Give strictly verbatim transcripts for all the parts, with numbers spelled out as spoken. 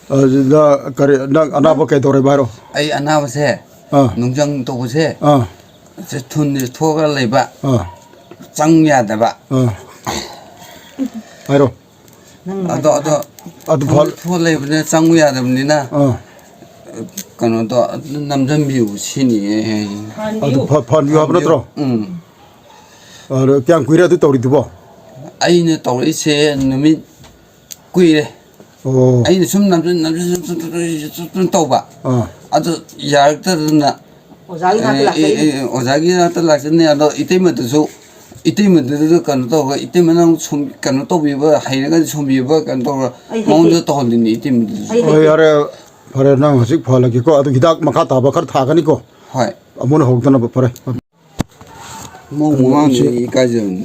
ꯑꯗꯨꯗ ꯀꯔꯤ, ꯅꯪ ꯑꯅꯥꯕ ꯀꯩꯗꯧꯔꯦꯕ ꯍꯥꯏꯔꯣ? ꯑꯩ ꯑꯅꯥꯕꯁꯦ, ꯑꯥ꯫ ꯅꯨꯡꯖꯪ ꯇꯧꯕꯁꯦ, ꯑꯥ꯫ ꯁꯦ ꯊꯨꯟꯁꯦ ꯊꯣꯛꯑꯒ ꯂꯩꯕ, ꯑꯥ꯫ ꯆꯪ ꯌꯥꯗꯕ꯫ ꯑꯥ꯫ ꯍꯥꯏꯔꯣ꯫ ꯑꯗꯣ, ꯑꯗꯣ ꯑꯗꯨ ꯊꯣꯛ-, ꯐ- ꯊꯣꯛꯑ ꯂꯩꯕꯅꯤꯅ ꯆꯪꯉꯨ ꯌꯥꯗꯕꯅꯤꯅ, ꯑꯥ꯫ ꯀꯩꯅꯣꯗꯣ ꯑꯗꯨ ꯅꯝꯁꯤꯟꯕꯤꯌꯨ ꯁꯤꯅꯤꯌꯦ꯫ ꯑꯗꯨ ꯐ-, ꯐꯍꯟꯕꯤꯌꯨ ꯍꯥꯏꯕ ꯅꯠꯇ꯭ꯔꯣ? ꯎꯝ꯫ ꯑꯗꯣ ꯀꯌꯥꯝ ꯀꯨꯏꯔꯦ ꯑꯗꯨ ꯇꯧꯔꯤꯗꯨꯕꯣ? ꯑꯩꯅ ꯇꯧꯔꯛꯏꯁꯦ ꯅꯨꯃꯤꯠ ꯀꯨꯏꯔꯦ꯫ ꯑꯣ꯫ ꯑꯩꯅ ꯁꯨꯝ ꯅꯝꯁꯤꯟ, ꯅꯝꯁꯤꯟ, ꯁꯨꯝ, ꯁꯨꯝ, ꯁꯨꯝ, ꯁꯨꯝ, ꯁꯨꯝ ꯇꯧꯕ꯫ ꯑꯥ꯫ ꯑꯗꯨ ꯌꯥꯔꯛꯇꯗꯅ, ꯑꯣꯖꯥꯒꯤ ꯅꯥꯛꯇ ꯑꯦ, ꯂꯥꯛꯆꯔꯤꯅꯤ꯫ ꯑꯦ, ꯑꯦ, ꯑꯣꯖꯥꯒꯤ ꯅꯥꯛꯇ ꯂꯥꯛꯆꯅꯤ꯫ ꯑꯗꯣ ꯏꯇꯩꯃꯗꯨꯁꯨ, ꯏꯇꯩꯃꯗꯨꯗ ꯀꯩꯅꯣ ꯇꯧꯔꯒ, ꯏꯇꯩꯃꯅ ꯑꯃꯨꯛ ꯁꯨꯝ, ꯀꯩꯅꯣ ꯇꯧꯕꯤꯕ, ꯍꯩꯔꯒꯗꯤ ꯁꯨꯝꯕꯤꯕ, ꯀꯩꯅꯣ ꯇꯧꯔꯒ ꯑꯩ ꯍꯩꯇꯦ꯫ ꯃꯉꯣꯟꯗ ꯇꯧꯍꯜꯂꯤꯅꯤ ꯏꯇꯩꯃꯗꯨꯁꯨ꯫ ꯑꯩ ꯍꯣꯏ, ꯍꯩꯇꯦ꯫ ꯌꯥꯔꯦ, ꯐꯔꯦ, ꯅꯪ ꯍꯧꯖꯤꯛ ꯐꯍꯜꯂꯒꯦꯀꯣ꯫ ꯑꯗꯨ ꯍꯤꯗꯥꯛ ꯃꯈꯥ ꯇꯥꯕ ꯈꯔ ꯊꯥꯒꯅꯤꯀꯣ꯫ ꯍꯣꯏ꯫ ꯑꯃꯨꯛ ꯍꯧꯗꯅꯕ, ꯐꯔꯦ꯫ ꯃꯑꯣꯡ ꯃꯉꯥꯡꯗꯨ ꯁꯤ, ꯑꯩ ꯏꯀꯥꯏꯖꯕꯅꯤ꯫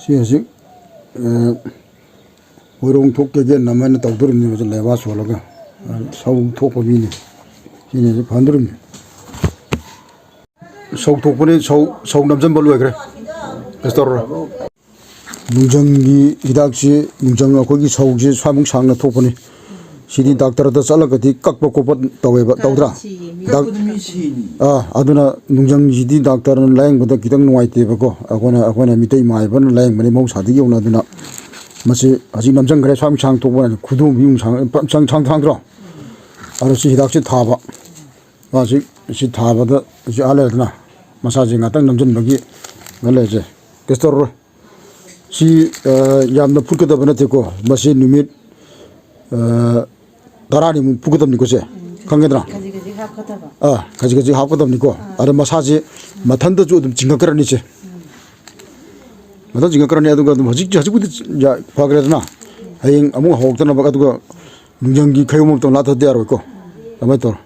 ꯁꯤ ꯍꯧꯖꯤꯛ, ꯑ, ꯍꯣꯏꯔꯣꯡ ꯊꯣꯛꯀꯦꯒꯦ ꯅꯝꯃꯅ ꯇꯧꯗꯣꯔꯤꯕꯅꯤ, ꯍꯧꯖꯤꯛ ꯂꯩꯕꯥꯛ ꯁꯣꯜꯂꯒ꯫ ꯁꯧ ꯊꯣꯛꯄ ꯃꯤꯅꯤ꯫ ꯁꯤꯅꯤ ꯍꯧꯖꯤꯛ ꯐꯍꯟꯗꯣꯔꯤꯕꯅꯤ꯫ ꯁꯧ ꯊꯣꯛꯄꯅꯤ, ꯁꯧ, ꯁꯧ ꯅꯝꯁꯤꯟꯕ ꯂꯣꯏꯈ꯭ꯔꯦ꯫ ꯀꯩꯁꯨ ꯇꯧꯔꯔꯣꯏ꯫ ꯅꯨꯡꯖꯪꯒꯤ ꯍꯤꯗꯥꯛꯁꯤ, ꯅꯨꯡꯖꯪ ꯑꯩꯈꯣꯏꯒꯤ ꯁꯧꯁꯤ ꯁ꯭ꯋꯥꯏꯃꯨꯛ ꯁꯥꯡꯅ ꯊꯣꯛꯄꯅꯤ꯫ ꯁꯤꯗꯤ ꯗꯥꯛꯇꯔꯗ ꯆꯠꯂꯒꯗꯤ ꯀꯛꯄ ꯈꯣꯠꯄ ꯇꯧꯋꯦꯕ, ꯇꯧꯗ꯭ꯔꯥ? ꯁꯤꯒꯤ ꯃꯤ ꯗꯥꯛ-, ꯀꯛꯄꯗ ꯃꯤ ꯁꯤꯅꯤ꯫ ꯑꯥ, ꯑꯗꯨꯅ ꯅꯨꯡꯖꯪꯁꯤꯗꯤ ꯗꯥꯛꯇꯔꯅ ꯂꯥꯌꯦꯡꯕꯗ ꯈꯤꯇꯪ ꯅꯨꯡꯉꯥꯏꯇꯦꯕꯀꯣ꯫ ꯑꯩꯈꯣꯏꯅ, ꯑꯩꯈꯣꯏꯅ ꯃꯤꯇꯩ ꯃꯥꯏꯕꯅ ꯂꯥꯌꯦꯡꯕꯅꯤ ꯃꯍꯧꯁꯥꯗꯒꯤ ꯍꯧꯅ꯫ ꯑꯗꯨꯅ ꯃꯁꯤ ꯍꯧꯖꯤꯛ ꯅꯝꯁꯤꯟꯈ꯭ꯔꯦ, ꯁ꯭ꯋꯥꯏꯃꯨꯛ ꯁꯥꯡ ꯊꯣꯛꯄ ꯍꯥꯏꯁꯦ ꯈꯨꯗꯣꯝꯕꯤꯃꯨꯛ ꯁꯥꯡ, ꯁꯥꯡ, ꯁꯥꯡ, ꯁꯥꯡꯗ꯭ꯔꯣ? ꯑꯗꯣ ꯁꯤ ꯍꯤꯗꯥꯛꯁꯤ ꯊꯥꯕ꯫ ꯃꯥꯁꯤ, ꯁꯤ ꯊꯥꯕꯗ ꯁꯤ ꯑꯥ ꯂꯩꯔꯦꯗꯅ, ꯃꯁꯥꯁꯤ ꯉꯥꯛꯇꯪ ꯅꯝꯁꯤꯟꯕꯒꯤ ꯂꯩꯔꯁꯦ꯫ ꯀꯩꯁꯨ ꯇꯧꯔꯔꯣꯏ꯫ ꯁꯤ, ꯑ, ꯌꯥꯝꯅ ꯐꯨꯠꯀꯗꯕ ꯅꯠꯇꯦꯀꯣ꯫ ꯃꯁꯤ ꯅꯨꯃꯤꯠ, ꯑ, ꯇꯔꯥꯅꯤꯃꯨꯛ ꯐꯨꯠꯀꯗꯕꯅꯤꯀꯣ ꯁꯦ꯫ ꯈꯪꯒꯗ꯭ꯔꯥ? ꯈꯖꯤꯛ ꯈꯖꯤꯛ ꯍꯥꯞꯀꯗꯕ꯫ ꯑꯥ, ꯈꯖꯤꯛ ꯈꯖꯤꯛ ꯍꯥꯞꯀꯗꯕꯅꯤꯀꯣ꯫ ꯑꯥ꯫ ꯑꯗ ꯃꯁꯥꯁꯦ ꯃꯊꯟꯇꯁꯨ ꯑꯗꯨꯝ ꯆꯤꯡꯉꯛꯈ꯭ꯔꯅꯤ ꯁꯦ꯫ ꯎꯝ꯫ ꯃꯊꯟ ꯆꯤꯡꯉꯛꯈ꯭ꯔꯅꯤ꯫ ꯑꯗꯨꯒ ꯑꯗꯨꯝ ꯍꯧꯖꯤꯛ, ꯍꯧꯖꯤꯛꯄꯨꯗꯤ ꯌꯥ-, ꯐꯈ꯭ꯔꯦꯗꯅ꯫ ꯍꯌꯦꯡ ꯑꯃꯨꯛ ꯍꯧꯔꯛꯇꯅꯕ, ꯑꯗꯨꯒ ꯅꯨꯡꯖꯪꯒꯤ ꯈꯌꯣꯝ ꯑꯃꯇꯪ ꯂꯥꯊꯗ ꯌꯥꯔꯣꯏꯀꯣ꯫ ꯑꯗꯨꯃꯥꯏꯅ ꯇꯧꯔꯣ꯫